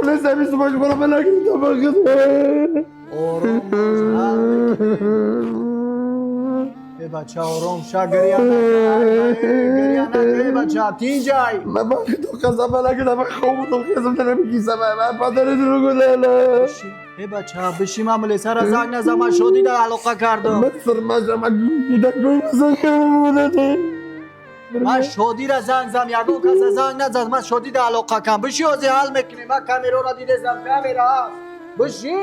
пул нест, ҳамин сумаш мана ман нагирифтам ба худо. Ором бош, ҳал мекунем. Э бача, ором ша, гиря накун, гиря накун, э бача, тинҷай. Ман ба худо қасам, ман нагирифтам, ман хоб будам, хезам намегисам, ман падари дурӯғ лала. Э бача, биши, ман милисара занг назан, ман шодида алоқа кардам. Ман сирмашам, ман кӯдак будам. Ман шодира занг зам, ягон каса занг назад, ман шодида алоқа кам. Биши, ҳозир ҳал мекунем. Ман камерора дидесам, камера ҳаст. Биши,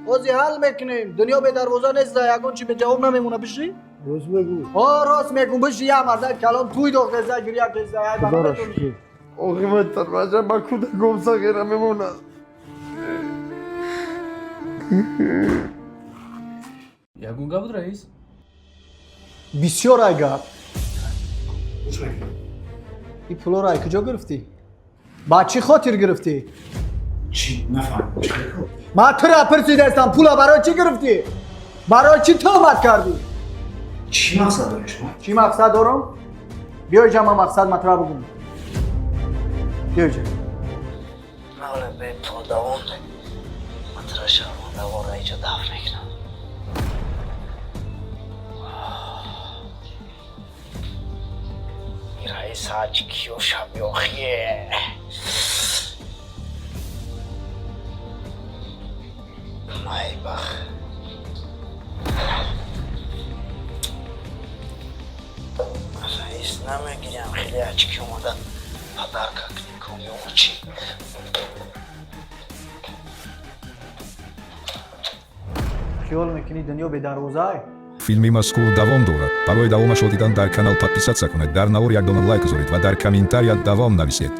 ҳозир ҳал мекунем. Дунё бедарвоза нест, ягон чи беҷавоб намемона, биши. Рост мегӯ. О, рост мегум, биши, як марда калон туй дохтеса, гиря кеса, ай ба Худоро наметонӣ. шукр. Охи ман сирмашам, ман кӯдаком сағира мемонад. Ягон гап буд, раис? Бисёр ай гап. Ин пулоро ай куҷо гирифтӣ? Ба чӣ хотир гирифтӣ? Чӣ? Нафаҳмидам, чӣ кор? Ман тура пурсидастам, пула барои чӣ гирифтӣ? Барои чӣ туҳмат кардӣ? Чӣ мақсад доред шумо? Чӣ мақсад дорам? Биё ҷа, ман мақсад матра бугум. Биё ҷа. Мавле бе подавон матра шармандавора иҷо дафн мекунам. Ин раис ҳаҷ киё шабёхие. Майбах. Раис намегирям, хеле ачки омада подарка кунем комёчи. Хиёл мекунӣ дунё бедарвозае? Филми мазкур давом дорад. Барои давомашро дидан дар канал подписаться кунед, дар навор як дона лайк гузоред ва дар комментария давом нависед.